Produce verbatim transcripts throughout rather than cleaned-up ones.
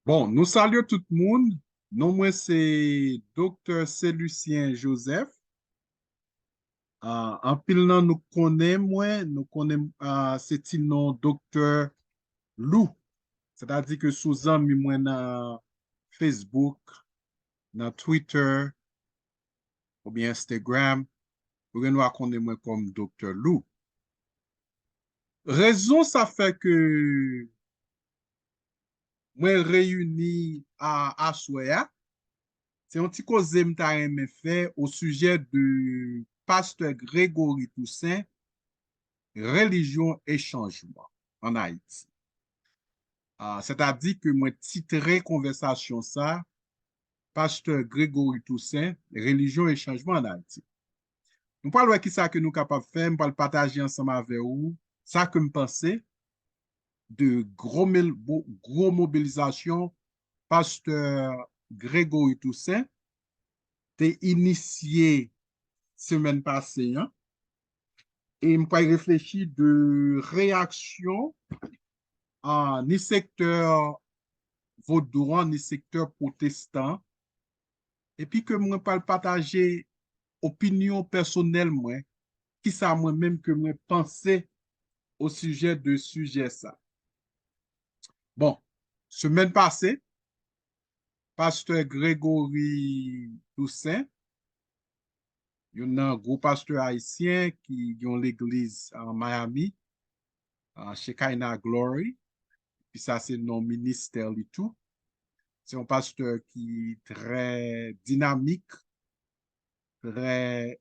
Bon, nou salye tout moun. Non mwen se Doktè Celusien Joseph. Ah, anpil nan nou konnen mwen, nou konnen, ah, se ti non Doktè Lou. Sètadi ke si w zanmi mwen nan Facebook, nan Twitter, oubyen Instagram, ou gen dwa konnen mwen kòm Doktè Lou. Rezon sa fè ke mwen reyini a, aswè a, se yon ti koze m ta renmen fè o sijè de Pastè Gregory Toussaint, relijyon e chanjman an Ayiti. Ah, sètadi ke mwen titre konvèsasyon sa, Pastè Gregory Toussaint, relijyon e chanjman an Ayiti. Nou pral wè kisa ke nou kapab fè, m pral pataje ansanm avè ou sa ke m panse de gwo, mil- bo- gwo mobilizasyon Pastè Gregory Toussaint te inisye semèn pase an. E m pral reflechi de reyaksyon, ah, ni sektè vodou an, ni sektè pwotestan. Epi ke mwen pral pataje opinyon pèsonèl mwen, kisa mwen menm ke mwen panse o sijè de sijè sa. Bon, semèn pase, Pastè Gregory Toussaint, youn nan gwo pastè ayisyen ki gen yon legliz an Miami, ah, Shekinah Glory. Epi sa se non ministè li tou. Se yon pastè ki trè dinamik, trè,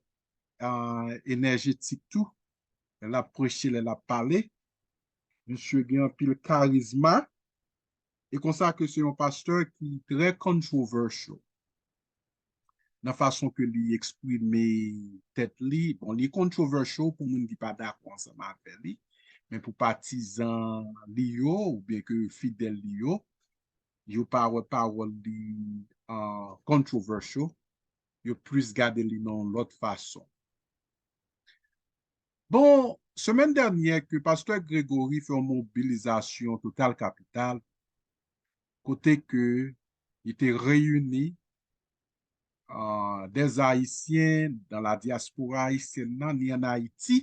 ah, enèjetik tou. Lè l ap preche, lè l ap pale. Misye gen anpil karizma. E konsa ke se yon pastè ki trè controversial nan fason ke li eksprime tèt li. Bon, li controversial pou moun ki pa dakò ansanm avè li, men pou patizan li yo, oubyen ke fidèl li yo, yo pa wè pawòl li, ah, controversial, yo plis gade li nan yon lòt fason. Bon, semèn dènyè ke Pastè Gregory fè yon mobilizasyon total kapital, kote ke li te reyini, ah, des Haïtiens dans la diaspora haïtienne nan, ni an Ayiti,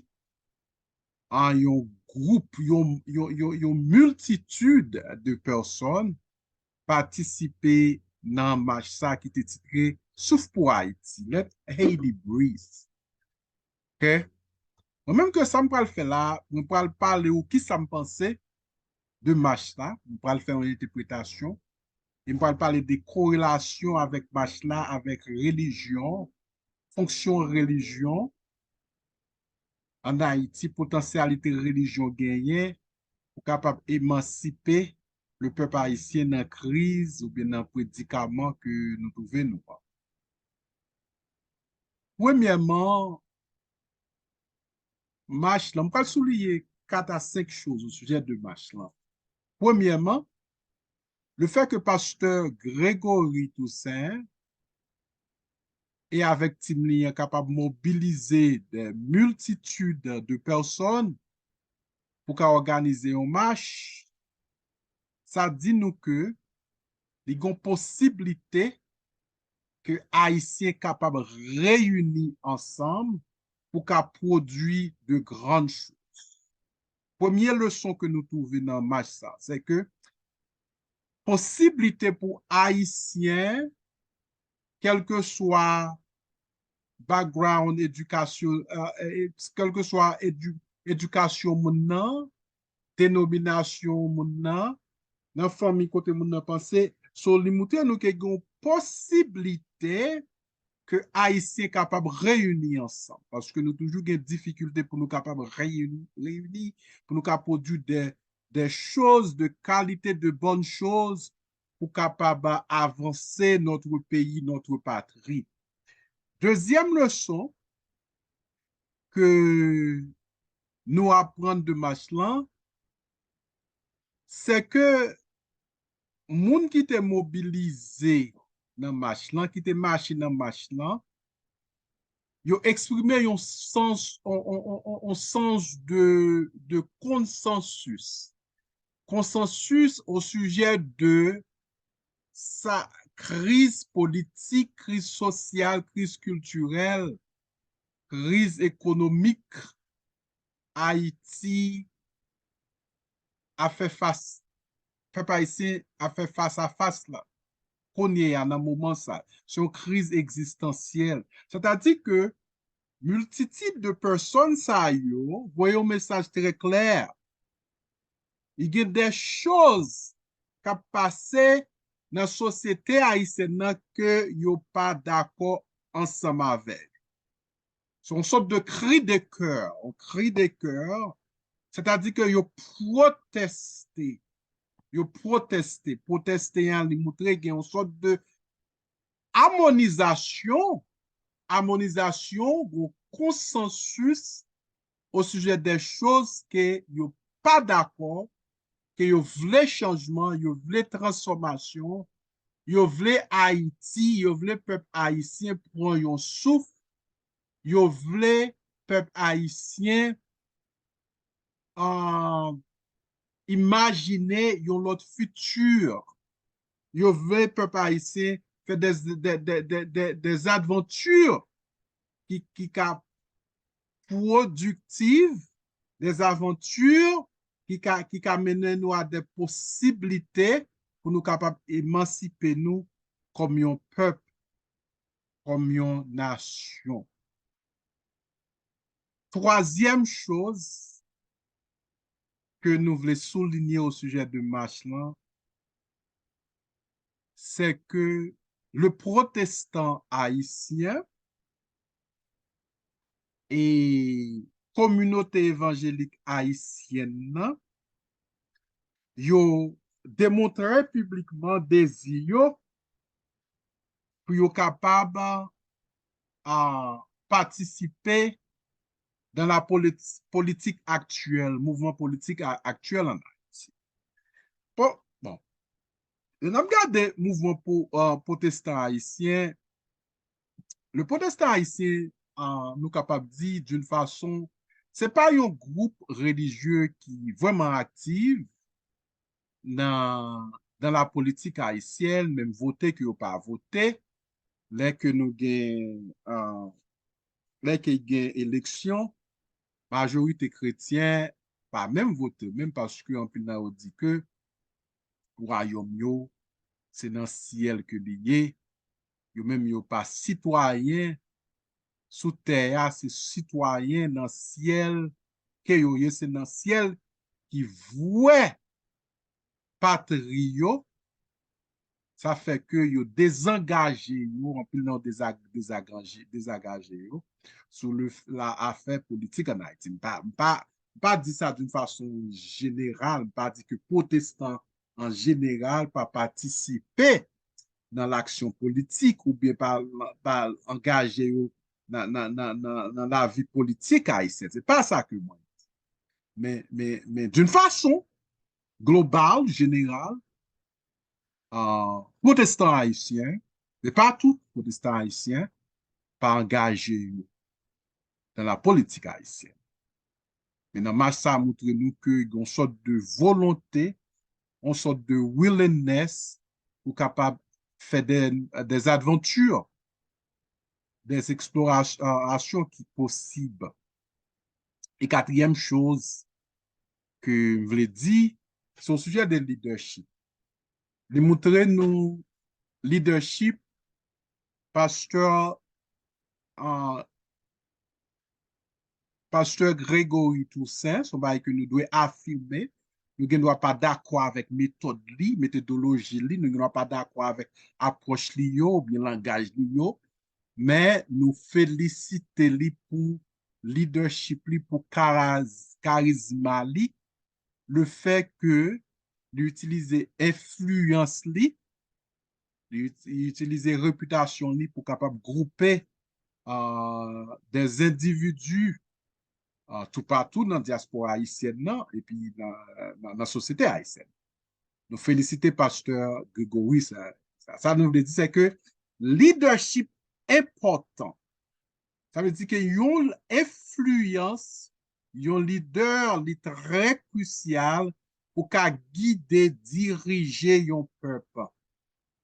an yon gwoup, yon, yon, yon, yon miltitid de pèsòn patisipe nan mach sa ki te titre Souffle pour Haïti, Let Haiti Breathe. Ok? Mwen menm ke sa m pral fè la, mwen pral pale ou kisa m panse de mach la, mwen pral fè yon entèpretasyon, e mwen pral pale de korelasyon avèk mach la, avèk relijyon, fonksyon relijyon an Ayiti, potansyalite relijyon genyen pou kapab emansipe le pèp ayisyen nan kriz oubyen nan predikaman ke nou twouve nou an. Premyèman, mach lan, m pral souliye kat a senk choz o sijè de mach lan. Premyèman, le fait que Pastè Gregory Toussaint e avèk tim li an kapab mobilize de miltitid de pèsòn pou ka òganize yon mach, sa di nou ke li gon posiblite ke Ayisyen kapab reyini ansanm pou ka pwodui de grann choz. Premye leson ke nou twouve nan mach sa, se ke posiblite pou Ayisyen, kèlkeswa background edikasyon, eh, eh, kèlkeswa edi-, edikasyon moun nan, denominasyon moun nan, nan fanmi kote moun nan panse, so li moutre nou ke gen yon posiblite ke Ayisyen kapab reyini ansanm. Paske nou toujou gen difikilte pou nou kapab reyini, reyini, pou nou ka pwodui de, de choz, de kalite, de bòn choz pou kapab avanse notre pays, notre patrie. Dezyèm leson ke nou aprann de mach lan, se ke moun ki te mobilize nan mach lan, ki te mache nan mach lan, yo eksprime yon sans, yon, yon, yon, yon sans de, de konsansis. Konsansis o sijè de sa, kriz politik, kriz sosyal, kriz kiltirèl, kriz ekonomik Ayiti ap fè fas, pèp ayisyen ap fè fas a fas la kounye a, nan moman sa. Se yon kriz egzistansyèl. Sètadi ke miltitid de pèsòn sa yo voye yon mesaj trè klè. Li gen de choz k ap pase nan sosyete ayisyèn nan ke yo pa dakò ansanm avè l. Se yon sòt de cri de coeur, yon cri de coeur, sètadi ke yo pwoteste. Yo pwoteste. Pwoteste an, li montre gen yon sòt de amonizasyon, amonizasyon, yon konsansis o sijè de choz ke yo pa dakò, ke yo vle chanjman, yo vle transfòmasyon, yo vle Ayiti, yo vle pèp ayisyen pran yon souf, yo vle pèp ayisyen an, imajine yon lòt fiti. Yo vle pèp ayisyen fè de, de, de, de, de, de zavanti ki, ki ka pwodiktiv, de zavanti ki ka, ki ka mennen nou a de posiblite pou nou kapab emansipe nou kòm yon pèp, kòm yon nasyon. Twazyèm choz ke nou vle soulinye o sijè de mach lan, se ke le protestan ayisyen e kominote evanjelik ayisyèn nan, yo demontre piblikman dezi yo pou yo kapab, a, patisipe dans la politi-, politique actuelle, mouvman politik a-, aktyèl an Ayiti. Bon, bon. Lè n ap gade mouvman pou, a, pwotestan ayisyen, le protestant haïtien, a, nou kapab di d'une façon, se pa yon gwoup relijye ki vrèman aktif nan, dans la politique haïtienne, menm vote ke yo pa vote, lè ke nou gen, a, lè ke gen eleksyon, majorite kretyen pa menm vote, menm paske anpil nan yo di ke wayòm yo, se nan syèl ke li ye. Yo menm yo pa sitwayen sou tè a, se sitwayen nan syèl ke yo ye, se nan syèl ki vwè patri yo. Sa fè ke yo dezangaje yo, anpil nan yo deza-, dezagaje, dezagaje yo sou le f-, la afè politik an Ayiti. M pa, m pa, m pa di sa d'une façon générale, m pa di ke pwotestan an jeneral pa patisipe nan laksyon politik oubyen pa, pa angaje yo nan, nan, nan, nan, nan lavi politik ayisyen. Se pa sa ke mwen di. Men, men, men d'une façon globale, générale, euh, pwotestan ayisyen, e pa tout pwotestan ayisyen, pa angaje yo dans la politique haïtienne. Men nan mach sa a montre nou ke gen yon sòt de volonte, yon sòt de willingness pou kapab fè de, des aventures, des explorations ki posib. E katriyèm choz ke m vle di, se yon sijè de leadership. Li montre nou leadership pastè, a, pastè Gregory Toussaint, se yon bagay ke nou dwe afime. Nou gen dwa pa dakò avèk metòd li, metodoloji li, nou gen dwa pa dakò avèk apwòch li yo, oubyen langaj li yo, men nou felisite li pou leadership li, pou karaz-, karizma li, le fè ke li itilize enfliyans li, li it-, li itilize repitasyon li pou kapab gwoupe, euh, des individus, euh, toupatou nan dyaspora ayisyèn nan, epi nan, nan, nan sosyete ayisyèn. Nou felisite pastè Gregory, sa, sa, sa nou vle di, se ke leadership enpòtan. Sa vle di ke yon enfliyans, yon lidè, li trè krisyal pou ka gide, dirije yon pèp.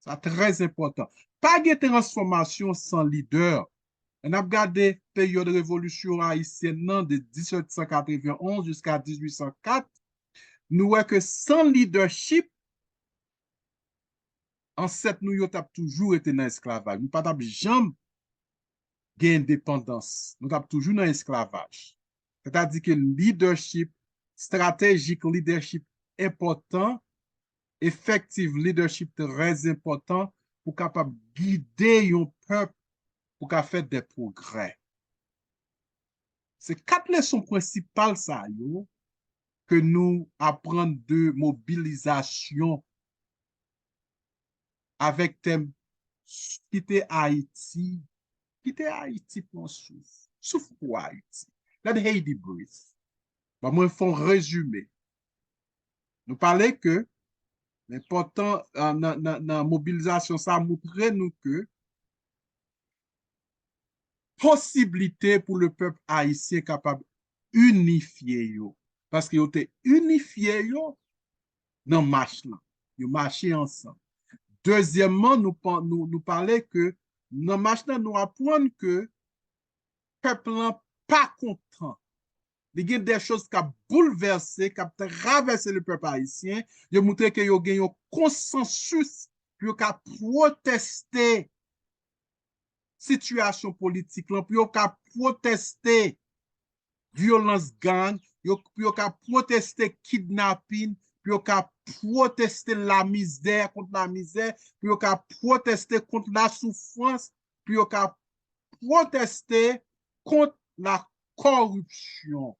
Sa trè enpòtan. Pa gen transfòmasyon san lidè. Lè n ap gade peryòd revolisyon ayisyèn nan de mil sèt san katrevenn onz jiska dizuit san kat, nou wè ke san lidèchip, ansèt nou yo t ap toujou rete nan esklavaj. Nou pa t ap janm gen endepandans. Nou t ap toujou nan esklavaj. Sètadi ke lidèchip, stratejik lidèchip enpòtan, efektif lidèchip trè enpòtan pou kapab gide yon pèp pou ka fè de pwogrè. Se kat leson prensipal sa yo ke nou aprann de mobilizasyon avèk tèm kite Ayiti, kite Ayiti pran souf, souf pou Ayiti. Let Haiti breathe. Ban mwen fè yon rezime. Nou pale ke enpòtan nan, nan, nan mobilizasyon sa moutre nou ke posiblite pou le pèp ayisyen kapab inifye yo. Paske yo te inifye yo nan mach lan. Yo mache ansanm. Dezyèmman, nou, nou, nou pale ke nan mach lan, nou aprann ke pèp lan pa kontan. Li gen de choz k ap boulvèse, k ap travèse le pèp ayisyen. Yo moutre ke yo gen yon konsansis pou yo ka pwoteste sitiyasyon politik lan, pou yo ka pwoteste vyolans gang, yo, pou yo ka pwoteste kidnapin, pou yo ka pwoteste lamizè kont lamizè, pou yo ka pwoteste kont lasoufrans, pou yo ka pwoteste kont lakoripsyon.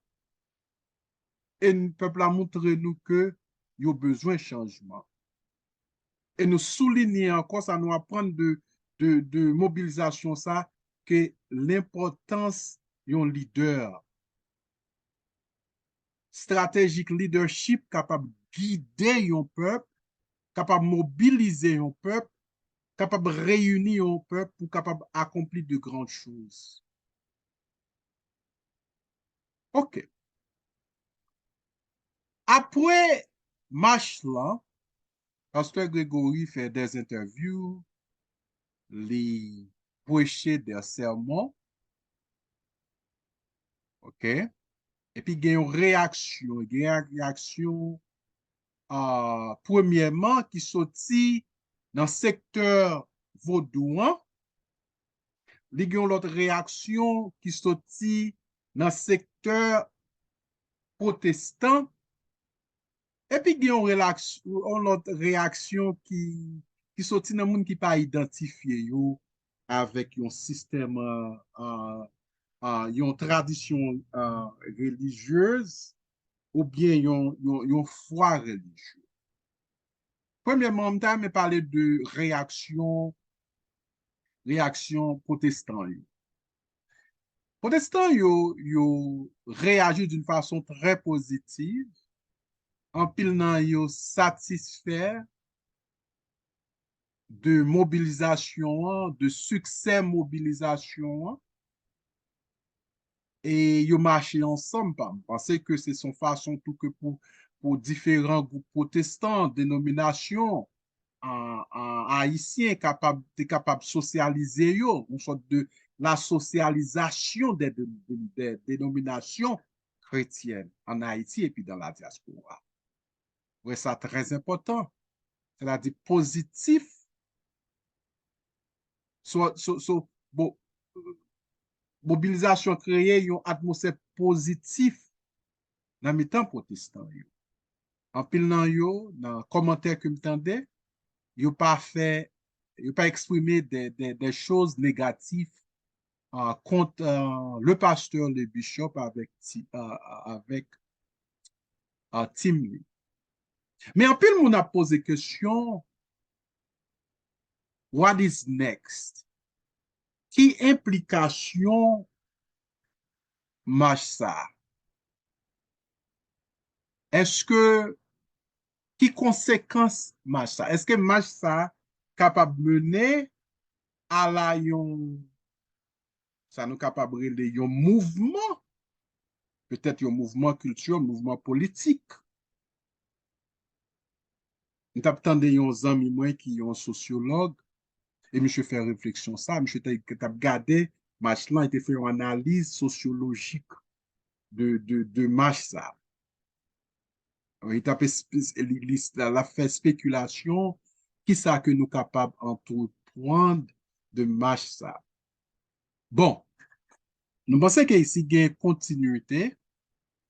E pèp la moutre nou ke yo bezwen chanjman. E nou soulinye ankò sa nou aprann de, de, de mobilizasyon sa, ke lenpòtans yon lidè stratejik, lidèchip kapab gide yon pèp, kapab mobilize yon pèp, kapab reyini yon pèp pou kapab akonpli de gran choz. Ok. Apre mach lan, Pastè Gregory fè de entèvyou, li preche de sèmon. Ok. Epi gen yon reyaksyon, gen yon reyaksyon, ah, premyèman, ki soti nan sektè vodou an. Li gen yon lòt reyaksyon ki soti nan sektè pwotestan. Epi gen yon, yon lòt reyaksyon ki, ki soti nan moun ki pa idantifye yo avèk yon sistèm, ah, ah, ah, yon tradisyon, ah, relijyez oubyen yon, yon, yon fwa relijye. Premyèman, m ta renmen pale de reyaksyon, reyaksyon pwotestan yo. Pwotestan yo, yo reyaji d'une façon très positive. Anpil nan yo satisfè de mobilizasyon an, de siksè mobilizasyon an. E yo mache ansanm, pa m panse ke se son fason tou ke pou, pou diferan gwoup pwotestan, denominasyon, a, a, ayisyen kapab, te kapab sosyalize yo, yon sòt de la socialisation des, des, des dénominations chrétiennes en Haïti et puis dans la diaspora. Wè sa trè enpòtan. Sètadi pozitif. So, so, so, bon, mobilizasyon kreye yon atmosfè pozitif nan mitan pwotestan yo. Anpil nan yo, nan kòmantè ke m tande, yo pa fè, yo pa eksprime de, de, de choz negatif, ah, kont, ah, le pasteur, le bishop avèk ti, ah, avèk, ah, tim li. Men anpil moun ap poze kesyon, what is next? Ki enplikasyon mach sa? Èske, ki konsekans mach sa? Èske mach sa kapab mennen a la yon, sa nou kapab rele yon mouvman, petèt yon mouvman kiltirèl, mouvman politik? m t ap tande yon zanmi mwen ki yon sosyològ, e misye fè refleksyon sa, misye te, te ap gade mach lan, li te fè yon analiz sosyolojik de, de, de mach sa. Li t ap espe- li, li, l ap fè spekilasyon, kisa ke nou kapab antreprann de mach sa. Bon, nou panse ke si gen kontinite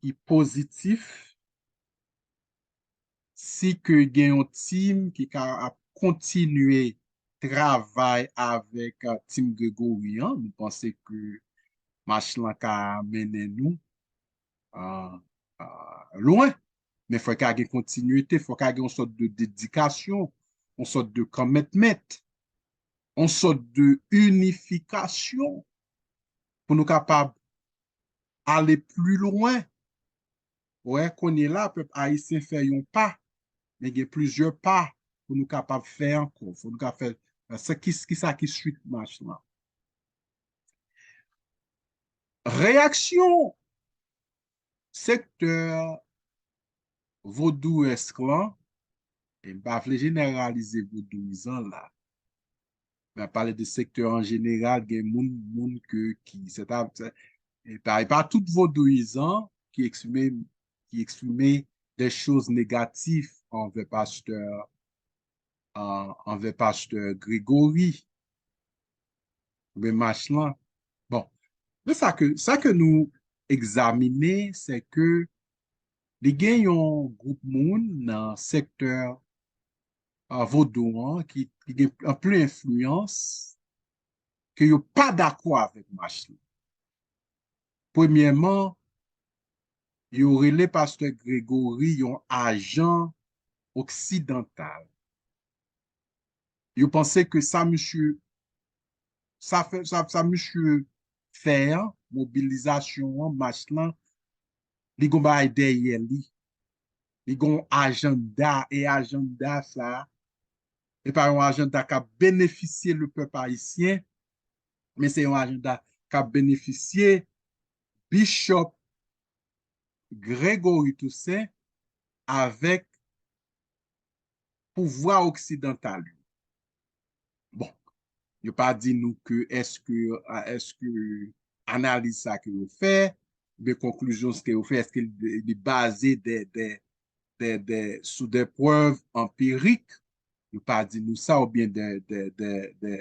ki pozitif, si ke gen yon tim ki ka ap kontinye travay avèk, uh, tim Gregory an, nou panse ke mach lan ka mennen nou uh, uh, lwen. Men fò ka gen kontinite, fò ka gen yon sòt de dedikasyon, yon sòt de commitment, yon sòt de inifikasyon pou nou kapab ale pli lwen. Wè, kounye la, pèp ayisyen fè yon pa, men gen plizyè pa pou nou kapab fè ankò. Fò nou ka fè, sa ki, ki sa ki swit mach lan. Reyaksyon sektè vodouesk lan, e m pa vle jeneralize vodouyizan la, m ap pale de sektè an jeneral, gen moun, moun ke, ki, se ta, se, e pa, e pa tout vodouyizan ki eksprime, ki eksprime de choz negatif anvè pastè, an, anvè pastè Gregory, oubyen mach lan. Bon, men sa ke, sa ke nou egzamine, se ke li gen yon gwoup moun nan sektè, uh, vodou an ki, ki gen anpil enfliyans ke yo pa dakò avèk mach lan. Premyèman, yo rele pastè Gregory yon ajan oksidantal. Yo panse ke sa misye, sa fè, sa, sa misye fè an, mobilizasyon an, mach lan, li gon bagay dèyè li. Li gon ajanda, e ajanda sa, e pa yon ajanda k ap benefisye le pèp ayisyen, men se yon ajanda k ap benefisye Bishop Gregory Toussaint avèk pouvwa oksidantal yo. Bon, yo pa di nou ke èske, èske analiz sa ke yo fè, oubyen konklizyon ke yo fè, èske li, li baze de, de, de, de, sou de prèv anpirik, yo pa di nou sa, oubyen de, de, de, de,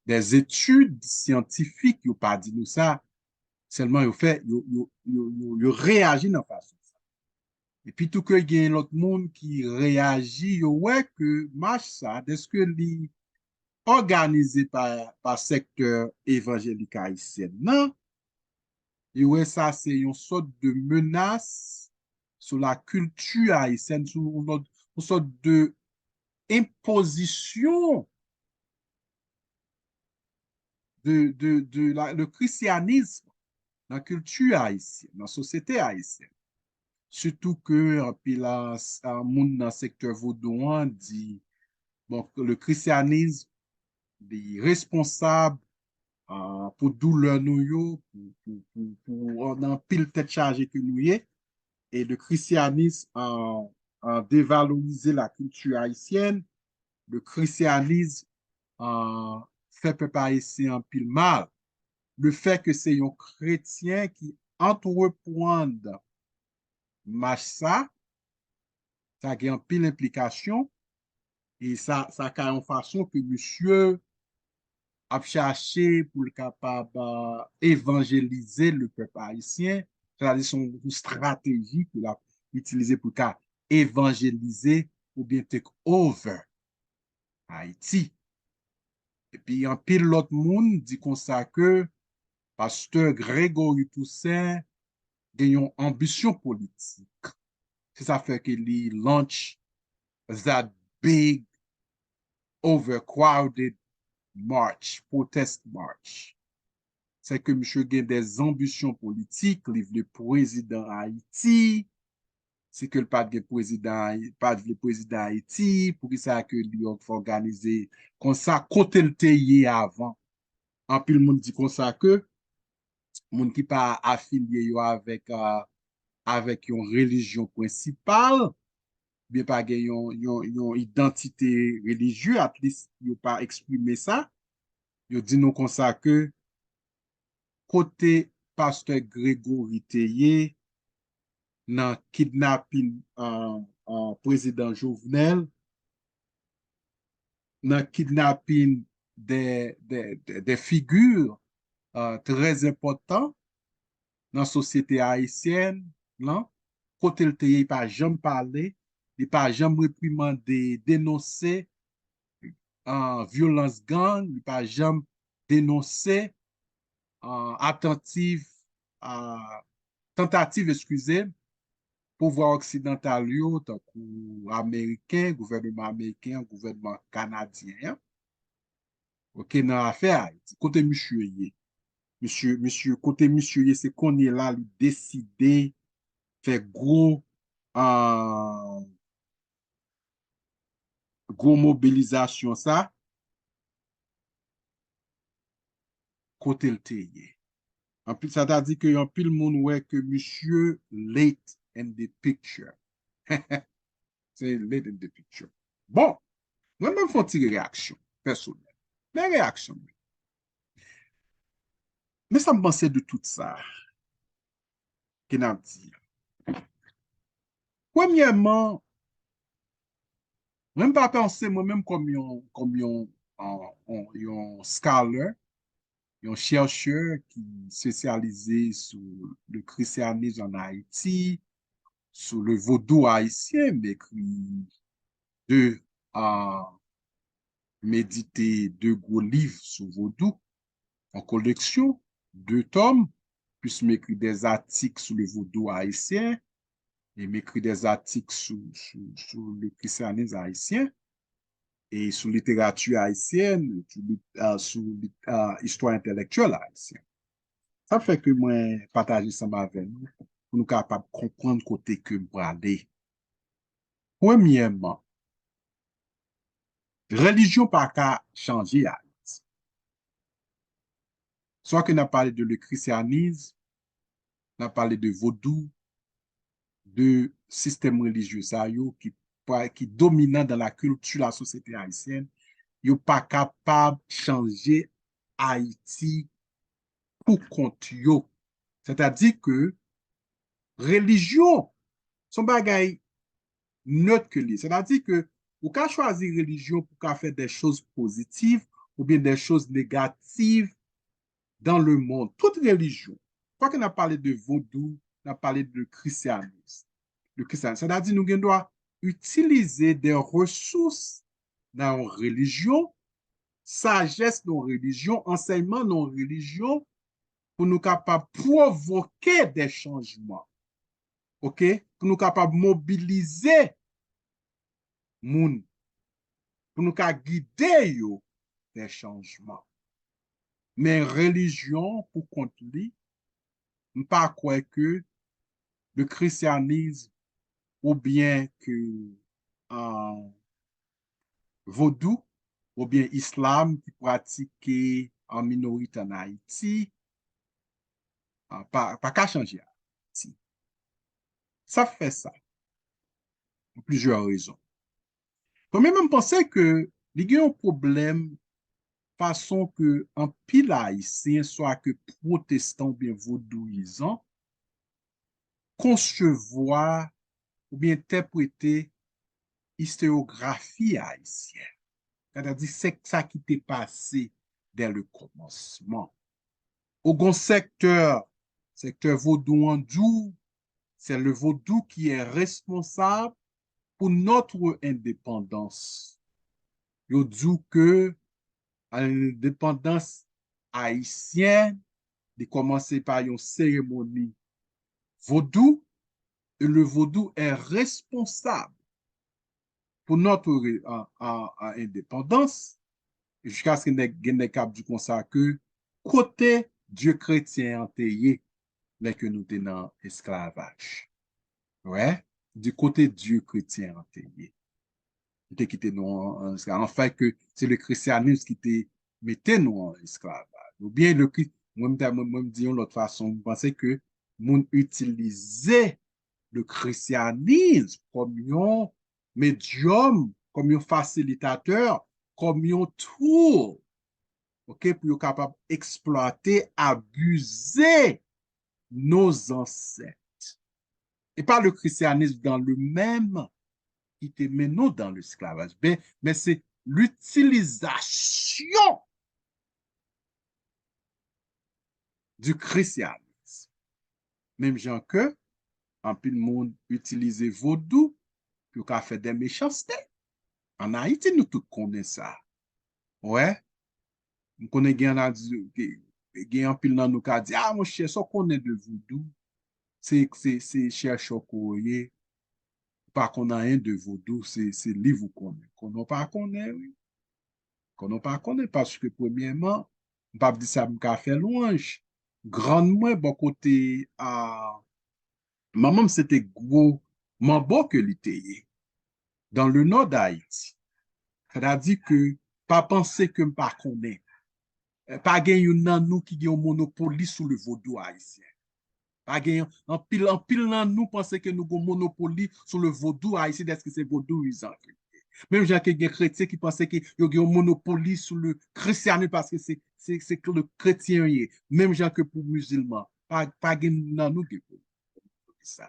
de etid syantifik, yo pa di nou sa. Sèlman yo fè, yo, yo, yo, yo, yo reyaji nan fason sa. Epi tou ke gen lòt moun ki reyaji, yo wè ke mach sa, dèske li òganize pa, pa sektè evanjelik ayisyen nan, yo wè sa se yon sòt de menas sou la kilti ayisyèn, sou yon lòt, yon sòt de enpozisyon de, de, de la, le christianisme nan kilti ayisyèn, nan sosyete ayisyèn. Sitou ke anpil a, a moun nan sektè vodou an di, bon, le christianisme li responsab, ah, pou doulè nou yo, pou, pou, pou, pou nan anpil tèt chaje ke nou ye. E le christianisme, ah, ah, dévaloriser la culture haïtienne. Le christianisme, ah, fè pèp ayisyen anpil mal. Le fè ke se yon kretyen ki antreprann mach sa, sa gen anpil enplikasyon, e sa, sa ka yon fason ke misye ap chache pou l kapab, ah, evanjelize le pèp ayisyen, sètadi se yon, yon estrateji ke l ap itilize pou l ka evanjelize oubyen take over Ayiti. Epi anpil lòt moun di konsa ke pastè Gregory Toussaint gen yon anbisyon politik. Se sa fè ke li launch that big overcrowded march, protest march. Se ke misye gen de anbisyon politik, li vle prezidan Ayiti, si ke l pa t gen prezidan, pa t vle prezidan Ayiti, poukisa ke li òganize konsa, kote l te ye avan? Anpil moun di konsa ke moun ki pa afilye yo avèk, ah, avèk yon relijyon prensipal, oubyen pa gen yon, yon, yon idantite relijye, at least yo pa eksprime sa. Yo di nou konsa ke kote pastè Gregory te ye nan kidnapin, uh, uh, prezidan Jovenel, nan kidnapin de, de, de, de figi, uh, trè enpòtan nan sosyete ayisyèn lan, kote l te ye, li pa janm pale, li pa janm reprimande, denonse, uh, vyolans gang, li pa janm denonse, uh, atantiv, uh, tantativ, eskize m, pouvwa oksidantal yo, tankou ameriken, gouvènman ameriken an, gouvènman kanadyen an. Oke, nan afè Ayiti. Kote misye ye? Misye, misye, kote misye ye, se kounye la li deside fè gwo, ah, gwo mobilizasyon sa, kote l te ye. Anpil, sa ta di ke anpil moun wè ke misye late in the picture. Se late in the picture. Bon, mwen menm fè yon ti reyaksyon pèsonèl. Men reyaksyon mwen. Men sa m panse de tout sa ke n ap di a. Premyèman, mwen m pa panse mwen menm kòm yon, kòm yon, yon, yon, yon scholar, yon chèchè ki espesyalize sou le christianisme en Haïti, sou le vodou ayisyen, m ekri de, ah, m edite de gwo liv sou vodou, an koleksyon, de tòm, plis m ekri des articles sur le vodou haïtien, e m ekri des articles sou, sou, sou le christianisme haïtien, e sou literati ayisyèn, sou, li- ah, sou li- ah, istwa entèlektyèl ayisyen. Sa fè ke mwen pataje ansanm avè nou, pou nou kapab konprann kote ke m prale. Premyèman, relijyon pa ka chanje Ayiti. Swa ke n ap pale de le christianisme, n ap pale de vodou, de sistèm relijye sa yo ki, pa- ki dominan dans la culture, la société haïtienne, yo pa kapab chanje Ayiti pou kont yo. Sètadi ke relijyon se yon bagay nèt ke li ye. Sètadi ke ou ka chwazi relijyon pou ka fè de choz pozitiv oubyen de choz negativ dans le monde. Tout relijyon. Fwa ke n ap pale de vodou, n ap pale de christianisme. De christianisme. Sètadi nou gen dwa itilize de resous nan yon relijyon, sajès nan yon relijyon, ansèyman nan yon relijyon, pou nou kapab pwovoke de chanjman. Oke? Pou nou kapab mobilize moun, pou nou ka gide yo vè chanjman. Men relijyon pou kont li, m pa kwè ke le christianisme oubyen ke, ah, vodou oubyen islam ki pratike an minorite an Ayiti, ah, pa, pa ka chanje Ayiti. Sa fè sa? Pou plizyè rezon. Premyèman, m panse ke li gen yon pwoblèm fason ke anpil Ayisyen, swa ke pwotestan oubyen vodouyizan, konsevwa oubyen entèprete istoyografi ayisyèn. Sètadi, se sa ki te pase dè le kòmansman. Ou gon sektè, sektè vodou an di w, c'est le vodou qui est responsable pour notre indépendance. Yo di w ke endepandans ayisyen, li kòmanse pa yon seremoni vodou, e le vodou est responsable pour notre re- a- a- a- indépendance, jiskaske nèg, gen nèg k ap di konsa ke kote Dye kretyen an te ye lè ke nou te nan esklavaj? Wè, di kote Dye kretyen an te ye. Li te kite nou an, an esklavaj. Anfèt, ke se le christianisme ki te mete nou an esklavaj. Oubyen le Kri- mwen, m ta- mwen, mwen, m di yon lòt fason, m panse ke moun itilize le christianisme kòm yon medyòm, kòm yon fasilitatè, kòm yon tool, ok, pou yo kapab eksplwate, abize nos ancêtres. E pa le christianisme dans le même ki te mennen nou dans l'esclavage. Ben, men se l'utilisation du christianisme. Menm jan ke anpil moun itilize vodou pou yo ka fè de mechanste. Ann Ayiti, nou tout konnen sa. Wè, m konnen gen ann a di, gen anpil nan nou ka di, a monchè, sa w konnen de vodou? Se, se, se chèchè w ye. Ou pa konn anyen de vodou, se, se liv ou konnen. Konnen w pa konnen, wi. Konnen w pa konnen, paske premyèman, m p ap di sa m ka fè lwanj. Grann mwen, bò kote a manman m, se te gwo manbo ke li te ye. Dans le nord d'Haïti. Sètadi ke pa panse ke m pa konnen. Eh, pa gen youn nan nou ki gen yon monopoli sou le vodou ayisyen. Pa gen anpil, anpil nan nou panse ke nou gen monopoli sou le vodou ayisyen, dèske se vodouyizan ke li ye. Menm jan ke gen kretyen ki panse ke yo gen yon monopoli sou le christianisme paske se, se, se le kretyen yo ye. Menm jan ke pou mizilman. Pa, pa gen nan nou ki pou sa.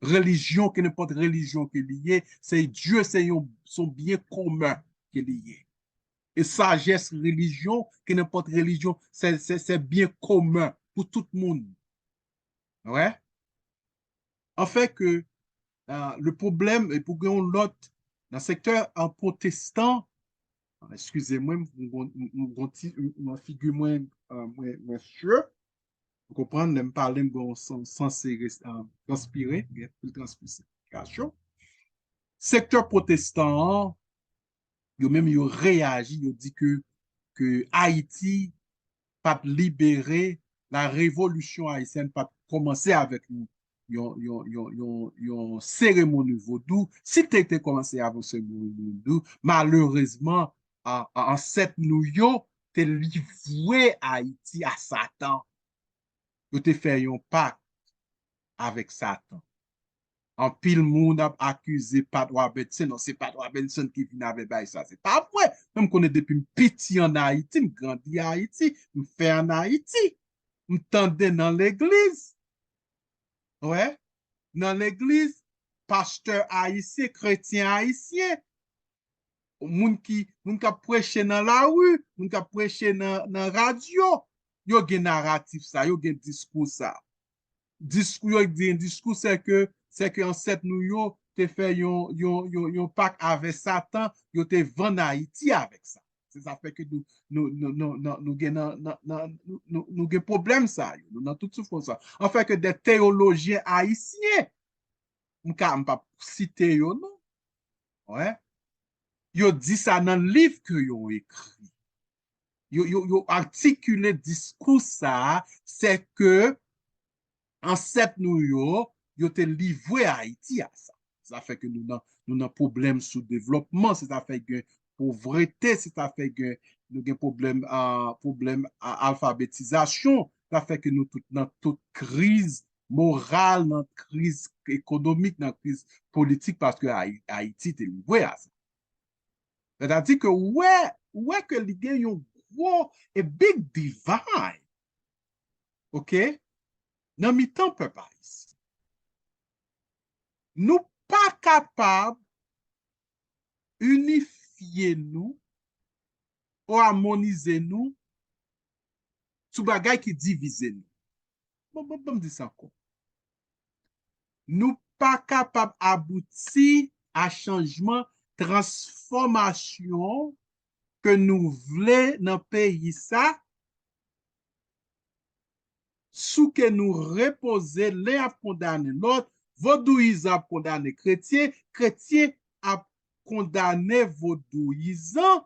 Relijyon, ke nenpòt relijyon ke li ye, se Dye, se yon, se yon byen komen ke li ye. E sajès relijyon, ke nenpòt relijyon, se, se, se byen komen pou tout moun. Wè? Anfen ke, euh, le problème, e pou gen yon lòt, nan sektè, euh, pwotestan, eskize mwen, m gon, m, m gon ti, m, m figi mwen, euh, mwen, mwen sye. Ou konprann, lè m pale, m gon san, sanse res-, euh, transpire, gen pil transpirasyon. Sektè pwotestan an, yo menm yo reyaji, yo di ke, ke Ayiti p ap libere, la révolution haïtienne p ap kòmanse avèk yon, yon, yon, yon, yon, yon seremoni vodou. Si te, te kòmanse avèk yon seremoni vodou, malerezman, a, a, ansèt nou yo te livre Ayiti a Satan. Yo te fè yon pak avèk Satan. Anpil moun ap akize Pat Robertson, non, se Pat Robertson ki vin avè bagay sa. Se pa vre. Mwen, m konnen depi m piti ann Ayiti, m grandi Ayiti, m fè ann Ayiti. M tande nan legliz, wè, nan legliz, pastè ayisyen, kretyen ayisyen, moun ki, moun k ap preche nan lari, moun k ap preche nan, nan radyo, yo gen naratif sa, yo gen diskou sa. Diskou, yo gen diskou, se ke, se ke ansèt nou yo te fè yon, yon, yon, yon pak avè Satan, yo te vann Ayiti avèk sa. Se sa fè ke nou, nou, nou, nou, nou, nou gen nan, nan, nan, nou, nou, nou gen pwoblèm sa yo. Nou nan tout soufrans sa. Anfen ke de teyolojyen ayisyen, m ka, m p ap site yo non. Wè. Yo di sa nan liv ke yo ekri. Yo, yo, yo atikile diskou sa, se ke ansèt nou yo, yo te livre Ayiti a sa. Sa fè ke nou nan, nou nan pwoblèm sou devlòpman, se sa fè gen povrete, se sa fè gen, nou gen pwoblèm, ah, pwoblèm, ah, alfabetizasyon, sa fè ke nou tout nan tout kriz moral, nan kriz ekonomik, nan kriz politik, paske Ayi-, Ayiti te livre a sa. Sètadi ke ou wè, ou wè ke li gen yon gwo e big divide, ok, nan mitan pèp ayisyen. Nou pa kapab inifye nou ou amonize nou sou bagay ki divize nou. Bon, bon, bon, m di sa ankò. Nou pa kapab abouti a chanjman, transfòmasyon ke nou vle nan peyi sa, sou ke nou repoze, len ap kondane lòt, vodouyizan ap kondane kretyen, kretyen ap kondane vodouyizan,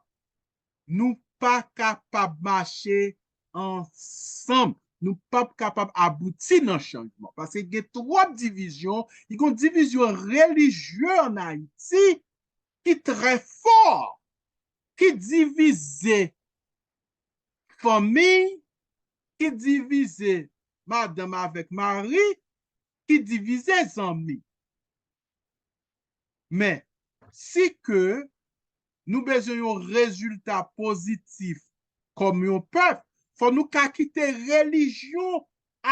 nou pa kapab mache ansanm. Nou p ap kapab abouti nan chanjman. Paske gen twòp divizyon, gen yon divizyon relijye ann Ayiti ki trè fò, ki divize fanmi, ki divize madanm avèk mari, ki divize zanmi. Men, si ke nou bezwen yon rezilta pozitif kòm yon pèp, fò nou ka kite relijyon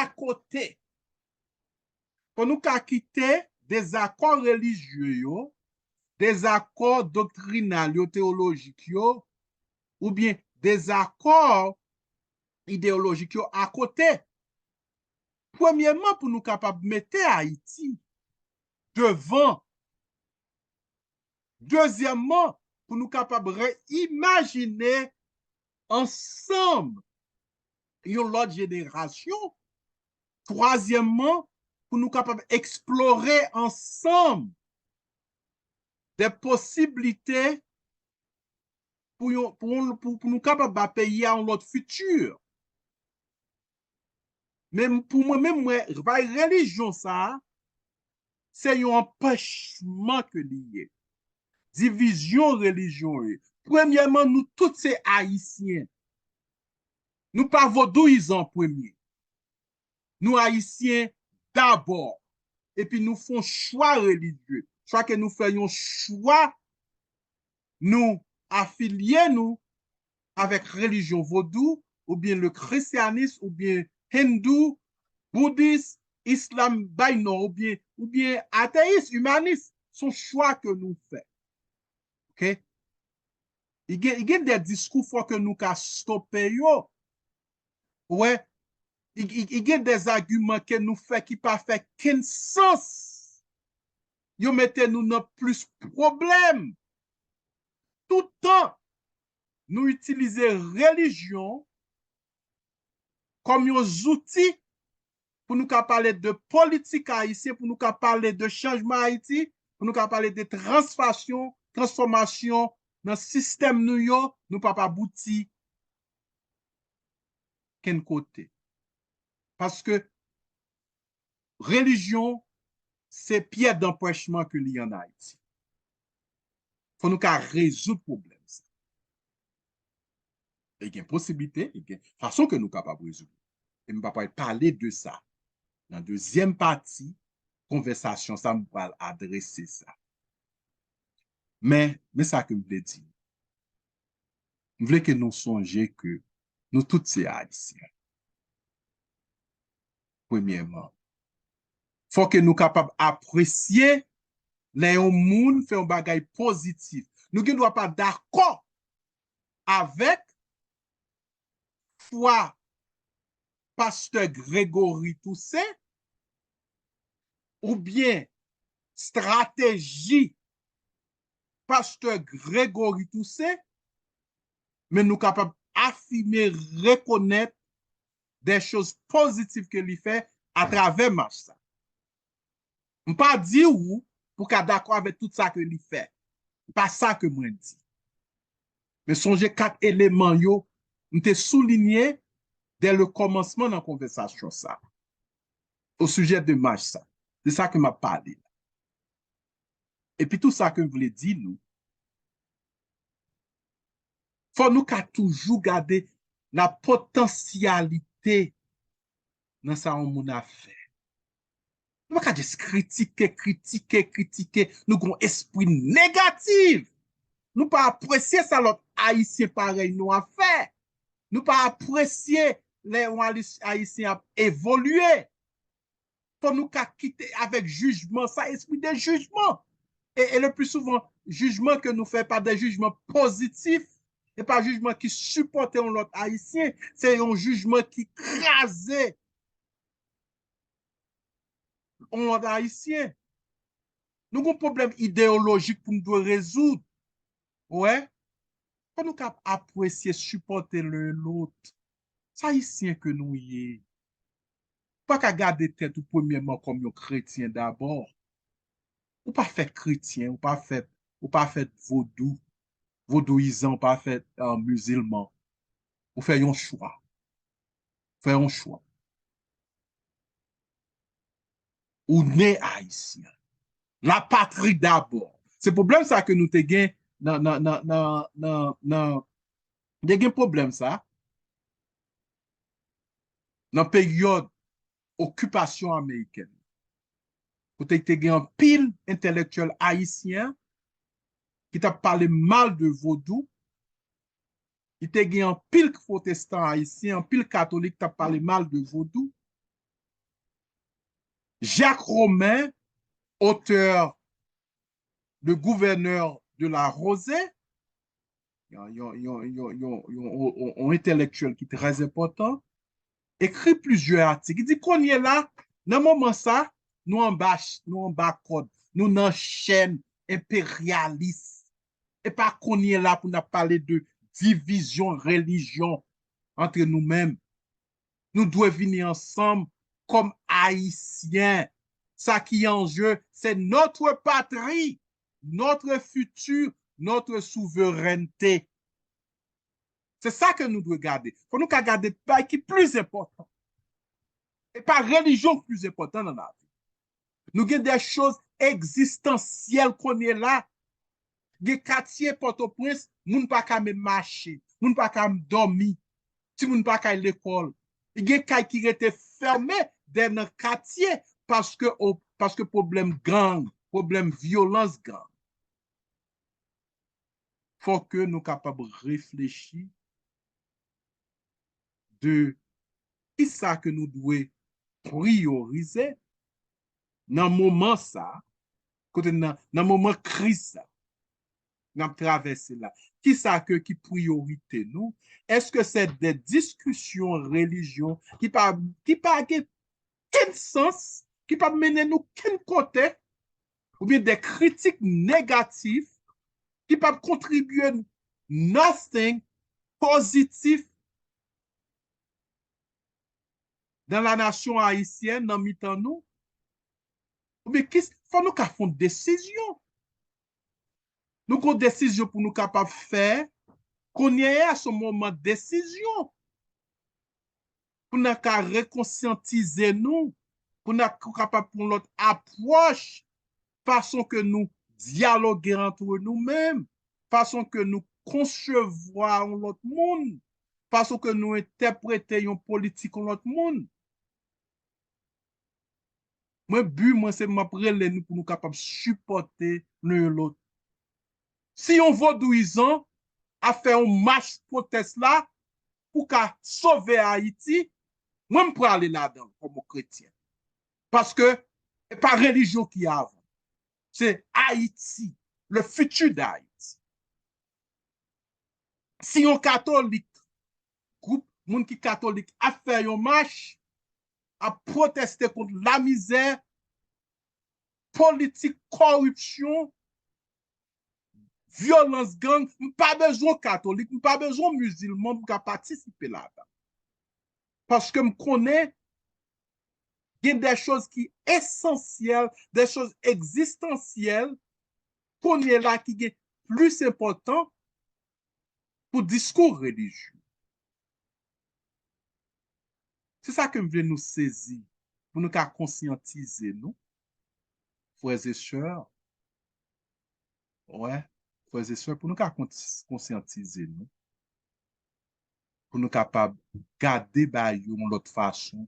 akote. Fò nou ka kite dezakò relijye yo, dezakò doktrinal yo, teyolojik yo, oubyen dezakò ideyolojik yo akote. Premyèman, pou nou kapab mete Ayiti devan. Dezyèmman, pou nou kapab reyimajine ansanm yon lòt jenerasyon. Twazyèmman, pou nou kapab eksplore ansanm de posiblite pou, yon, pou, pou, pou nou kapab ba peyi a yon lòt fiti. Men pou mwen menm, mwen, bay relijyon sa a, se yon anpèchman ke li ye. Divizyon relijyon ye. Premyèman, nou tout se Ayisyen. Nou pa vodouyizan an premye. Nou Ayisyen dabò. Epi nou fè yon chwa relijye. Chwa ke nou fè yon chwa, nou afilye nou avèk relijyon vodou, oubyen le christianisme, oubyen hindou, boudis, islam bay non, oubyen, oubyen ateyis, imanis. Se yon chwa ke nou fè. Oke? I gen, i gen de diskou fò ke nou ka stope yo. Ou wè, i, i, i gen de agiman ke nou fè ki pa fè kenn sans. Yo mete nou nan plis pwoblèm. Toutan nou itilize relijyon kòm yon zouti pou nou ka pale de politik ayisyen, pou nou ka pale de chanjman Ayiti, pou nou ka pale de transfasyon, transfòmasyon nan sistèm nou yo, nou p ap abouti kenn kote. Paske relijyon se pyè danpèchman ke li ann Ayiti. Fò nou ka rezoud pwoblèm sa. E gen posiblite, e gen fason ke nou kapab rezoud. E m pa pral pale de sa. Nan dezyèm pati konvèsasyon sa, m pral adrese sa. Men, men sa ke m vle di. M vle ke nou sonje ke nou tout se Ayisyen. Premyèman, fò ke nou kapab apresye lè yon moun fè yon bagay pozitif. Nou gen dwa pa dakò avèk fwa pastè Gregory Toussaint oubyen estrateji pastè Gregory Toussaint, men nou kapab afime, rekonèt de choz pozitif ke li fè atravè mach sa. M pa di w pou ka dakò avèk tout sa ke li fè. Pa sa ke mwen di. Men sonje kat eleman yo m te soulinye dè le kòmansman nan konvèsasyon sa. O sijè de mach sa. Se sa ke m ap pale la. Epi tou sa ke m vle di nou, fò nou ka toujou gade la potansyalite nan sa yon moun ap fè. Nou pa ka jis kritike, kritike, kritike. Nou gon espri negatif. Nou pa apresye sa lòt Ayisyen parèy nou ap fè. Nou pa apresye lè yon Ayisyen ap evolye. Fò nou ka kite avèk jijman sa, espri de jijman. E, e le pli souvan, jijman ke nou fè pa de jijman pozitif, e pa jijman ki sipòte yon lòt Ayisyen, se yon jijman ki kraze yon lòt Ayisyen. Nou gon pwoblèm ideyolojik pou nou dwe rezoud. Ou wè? Fò nou ka apresye, sipòte len lòt. Se Ayisyen ke nou ye. Ou pa ka gade tèt ou premyèman kòm yon kretyen dabò. Ou pa fèt kretyen, ou pa fèt, ou pa fèt vodou, vodouyizan, ou pa fèt, eh, mizilman. Ou fè yon chwa. Fè yon chwa. Ou ne ayisyen. La patrie d'abord. Se pwoblèm sa ke nou te gen nan, nan, nan, nan, nan, nan, te gen pwoblèm sa nan peryòd okipasyon amerikèn. kote ki te gen anpil entèlektyèl ayisyen ki t ap pale mal de vodou. Li te gen anpil pwotestan ayisyen, anpil katolik t ap pale mal de vodou. Jacques Romain, auteur de Gouverneur de la Rosée, yon, yon, yon, yon, yon, yon, yon, yon entèlektyèl ki trè enpòtan, ekri plizyè atik. Li di, kounye la, nan moman sa, nou anba, nou anba kòd, nou nan chèn enperyalis. E pa kounye la pou n ap pale de divizyon relijyon antre nou menm. Nou dwe vini ansanm kòm Ayisyen. Sa ki an je, se notre patrie, notre futur, notre souveraineté. Se sa ke nou dwe gade. Fò nou ka gade bay ki plis enpòtan. E pa relijyon ki plis enpòtan nan lavi. Nou gen de choz egzistansyèl kounye la. Gen katye Pòtoprens, moun pa ka menm mache, moun pa ka dòmi, timoun pa ka al lekòl. Gen kay ki rete fèmen dèyè nan katye paske, o, paske pwoblèm gang, pwoblèm vyolans gang. Fò ke nou kapab reflechi de kisa ke nou dwe priyorize nan moman sa, kote nan, nan moman kriz sa n ap travèse la. Kisa ke ki priyorite nou? Èske se de diskisyon relijyon ki pa, ki pa gen kenn sans, ki p ap mennen nou kenn kote, oubyen de kritik negatif ki p ap kontribye nothing pozitif dans la nation haïtienne, nan mitan nou, oubyen ki, fò nou ka fè yon desizyon. Nou gon desizyon pou nou kapab fè. Kounye a, se yon moman desizyon. Pou n ka rekonsyantize nou, pou n ka kapab pran yon lòt apwòch, fason ke nou dyaloge antre nou menm, fason ke nou konsevwa yon lòt moun, fason ke nou entèprete yon politik yon lòt moun. Mwen, bi mwen, se m ap rele nou pou nou kapab sipòte youn lòt. Si yon vodouyizan ap fè yon mach pwotès la pou ka sove Ayiti, mwen, m prale ladan l kòm yon kretyen. Paske e pa relijyon ki avan. Se Ayiti, le futur d'Haïti. Si yon katolik, gwoup moun ki katolik ap fè yon mach, ap pwoteste kont lamizè, politik kòripsyon, vyolans gang, m pa bezwen katolik, m pa bezwen mizilman pou m ka patisipe ladan. Paske m konnen gen de choz ki esansyèl, de choz egzistansyèl, kounye la ki gen plis enpòtan pou diskou relijye. Se sa ke m vle nou sezi, pou nou ka konsyantize nou, frè e sè, wè, frè e sè, pou nou ka kons-, konsyantize nou, pou nou kapab gade bagay yo yon lòt fason,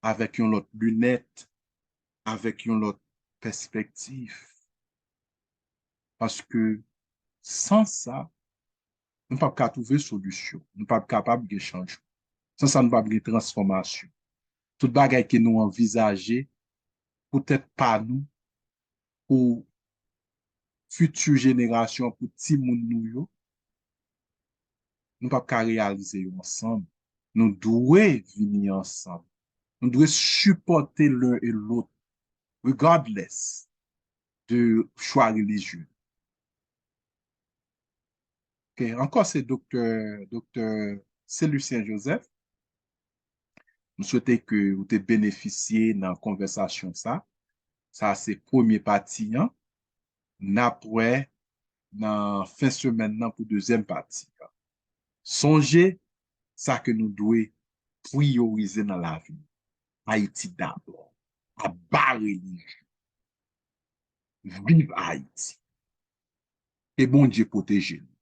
avèk yon lòt linèt, avèk yon lòt pèspektiv. Paske san sa, nou p ap ka twouve solisyon. Nou p ap kapab gen chanjman. San sa, nou p ap gen transfòmasyon. Tout bagay ke nou anvizaje pou tèt pa nou, pou fiti jenerasyon, pou timoun nou yo, nou p ap ka reyalize yo ansanm. Nou dwe vini ansanm. Nou dwe sipòte len e lòt, regardless de chwa relijye. Ok, ankò se Doktè, Doktè Celusien Joseph. M swete ke ou te benefisye nan konvèsasyon sa. Sa se premye pati an. N ap wè nan fen semèn nan pou dezyèm pati an. Sonje sa ke nou dwe priyorize nan lavi. Ayiti dabò. Aba relijyon. Viv Ayiti. Ke Bondye pwoteje nou.